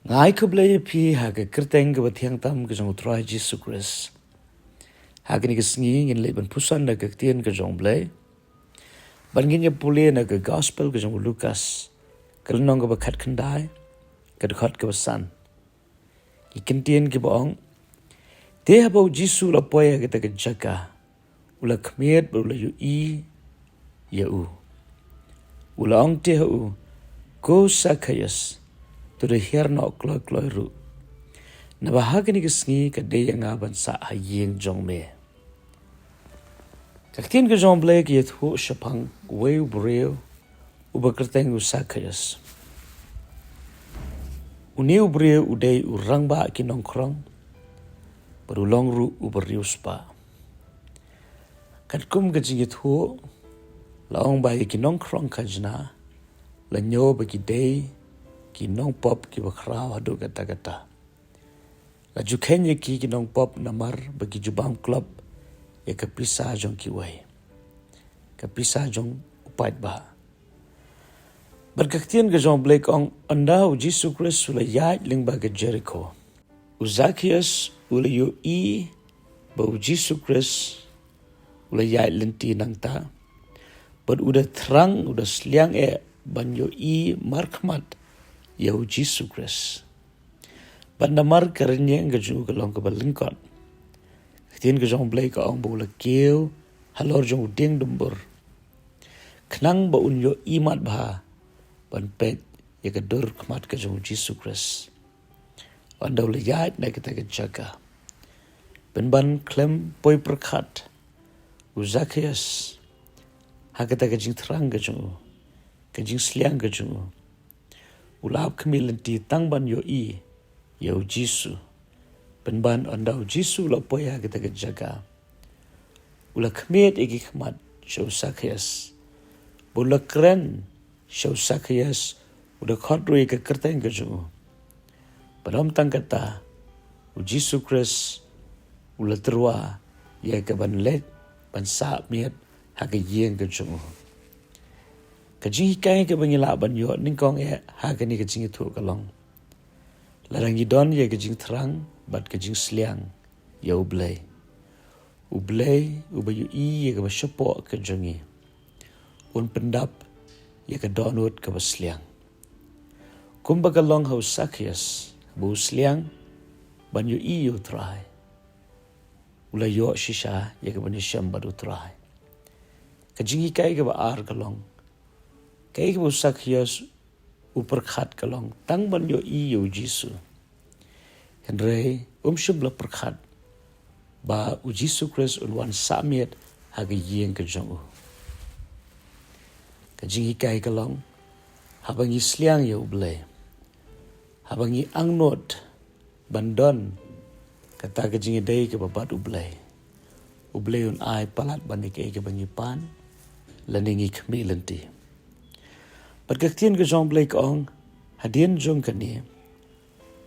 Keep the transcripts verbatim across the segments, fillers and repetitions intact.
Nga ai khublei ïa phi ha ka kyrteng kaba thiang tam ka jong U Trai Jisu Khrist. Ha kane ka sngi ngin leit ban puson da ka ktien ka jong U Blei. Bad ngin ïa pule na ka gospel ka jong u Lukas, ka lynnong kaba khatkhyndai, ka dkhot kaba san. Ki kyntien kiba ong: Te haba U Jisu u la poi ha kata ka jaka, u la khmied bad u la ïohi ïa u. U la ong te ha u, Ko Sakhaios, to da hiar noh kloi kloi ruh, naba ha kane ka sngi ka dei ïa nga ban sah ha ïing jong me. Ka ktien ka jong U Blei ka ïathuh shaphang uwei u briew uba kyrteng u Sakhaios. Une u briew u dei u rangbah ki nongkhrong, bad u long ruh uba riewspah. Katkum ka jingïathuh, la ong ba ïa ki nongkhrong khajna la ñiew ba ki dei ki nongpop kiba khraw haduh katta katta. La ju kheiñ ïa ki ki nongpop namar ba ki ju bam klop ïa ka pisa jong kiwei, ka pisa jong u paidbah. Bad ka ktien ka jong U Blei ka ong, ynda U Jisu Khrist u la ïaid lyngba ka Jerikho, u Sakhaios u la ïohi ba U Jisu Khrist u la ïaid lynti nangta, bad u da thrang, u da sliang eh ban ïohi markhmat ïa U Jisu Khrist. Bad namar ka rynïeng ka jong u ka long kaba lyngkot, ka ktien ka jong U Blei ka ong ba u la kiew halor jong u dieng dumbur, khnang ba un ïohi mat bha ban peit ïa ka dur khmat ka jong U Jisu Khrist ynda u la ïaid na kata ka jaka. Pynban khlem poi pyrkhat u Sakhaios ha kata ka jingthrang ka jong u, ka jingsliang ka jong u. U la ap khmih lynti tang ban ïohi ïa U Jisu. Pynban ynda U Jisu u la poi ha kata ka jaka, u la khmied ïa ki khmat sha u Sakhaios, bad u la kren sha u Sakhaios, u da khot ruh ïa ka kyrteng ka jong u. Bad ym tang kata, U Jisu Khrist u la tyrwa ïa ka ban leit ban sah miet ha ka ïing ka jong u. Ka jinghikai kaba ngi lah ban ïoh nyngkong eh ha kane ka jingïathuh ka long, lada ngi don ïa ka jingthrang bad ka jingsliang ïa U Blei, U Blei uba ïohi ïa kaba shapoh ka jong ngi, un pyndap ïa ka dohnud kaba sliang. Kumba ka long ha u Sakhaios, ba u sliang ban ïohi ïa U Trai, u la ïoh shisha ïa ka ban ïashem bad U Trai. Ka jinghikai kaba ar ka long, kaei kaba u Sakhaios u pyrkhat ka long tang ban ïohi ïa U Jisu. Hynrei um shym la pyrkhat ba U Jisu Khrist un wan sah miet ha ka ïing ka jong u. Ka jinghikai ka long, haba ngi sliang ïa U Blei, haba ngi angnud ban don kata ka jingïadei kaba bad U Blei, U Blei un ai palat ban ïa kaei kaba ngi pan lane ngi khmih lynti. Bad ka ktien ka jong U Blei ka ong, hadien jong kane,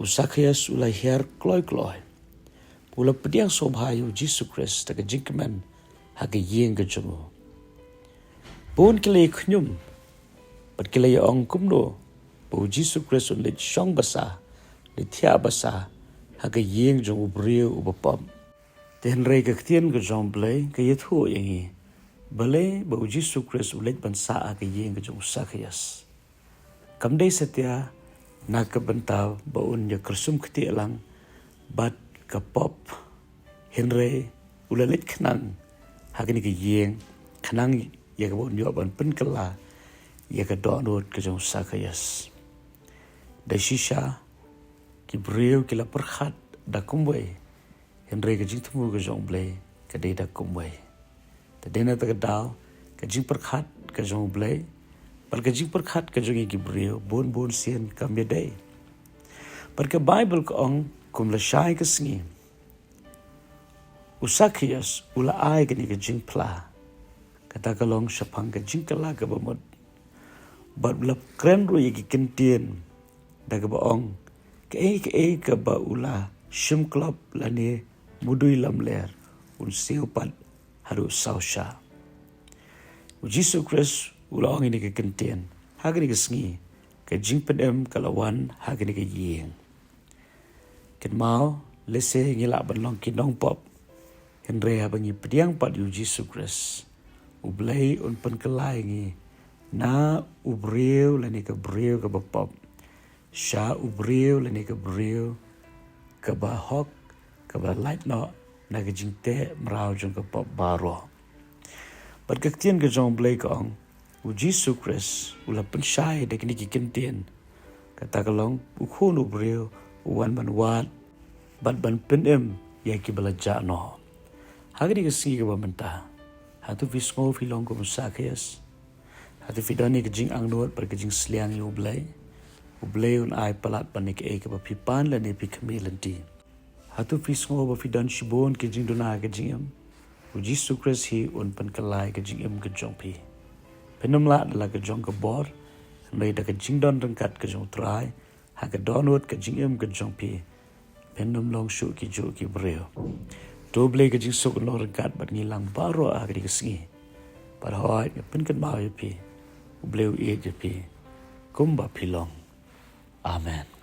u Sakhaios u la hiar kloi kloi, u la pdiang sngewbha ïa U Jisu Khrist da ka jingkmen ha ka ïing ka jong u. Bun ki la ïa khñium bad ki la ïa ong, kumno ba U Jisu Khrist un leit shong basa, leit thiah basa ha ka ïing jong u briew uba pop. Te hynrei ka ktien ka jong U Blei ka ïathuh ïa ngi, balei ba U Jisu Khrist u leit ban sah ha ka ïing ka jong u Sakhaios. Kam dei satia na ka bynta ba un ïa kyrsum ktieh lang bad ka pop, hynrei u la leit khnang ha kane ka ïing, khnang ïa kaba un ïoh ban pynkylla ïa ka dohnud ka jong u Sakhaios. Da shisha ki briew ki la pyrkhat da kumwei, hynrei ka jingthmu ka jong U Blei ka dei da kumwei. Te dei na kata ka daw, ka jingpyrkhat ka jong U Blei bad ka jingpyrkhat ka jong ngi ki briew bun bun sien kam ïadei. Bad ka Baibl ka ong, kum lashai ka sngi, u Sakhaios u la ai kane ka jingphla, kata ka long shaphang ka jingkylla kaba mut. Bad u la kren ruh ïa ki kyntien da kaba ong, kaei kaei kaba u la shim klop lane mudui lamler, un siew pat haduh saw shah. U Jisu Khrist u la ong ïa kane ka kyntien, ha kane ka sngi ka jingpynim ka la wan ha kane ka ïing. Kynmaw, lehse ngi lah ban long ki nongpop, hynrei haba ngi pdiang pat ïa u Jisu Khrist, u Blei un pynkylla ïa ngi na u briew lane ka briew kaba pop sha u briew lane ka briew kaba hok, kaba lait noh na ka jingteh mraw jong ka pop baroh. Bad ka ktien ka jong u Blei ka ong, u Jisu Khrist u la pynshai da kine ki kyntien. Kata ka long, u Khun u briew u wan ban wad bad ban pynim ïa kiba la jah noh. Ha kane ka sngi kaba mynta, hato phi sngew phi long kum u Sakius? Hato phi don ïa ka jingangnud bad ka jingsliang ïa u Blei? U Blei un ai palat ban ïa kaei kaba phi pan lane phi khmih lynti. Hato phi sngew ba phi don shibun ki jingduna ka jingim? U Jisu Khrist hi un pynkylla ïa ka jingim ka jong phi. Phin ym lah da la ka jong ka bor, hynrei da ka jingdon ryngkat ka jong u Trai ha ka dohnud ka jingim ka jong phi, phin ym long shuh ki juh ki briew. To u Blei ka jingsuk un long ryngkat bad ngi lang baroh ha kane ka sngi. Bad hooid, nga pynkynmaw ïa phi, u Blei u ïeit ïa phi kumba phi long. Amen.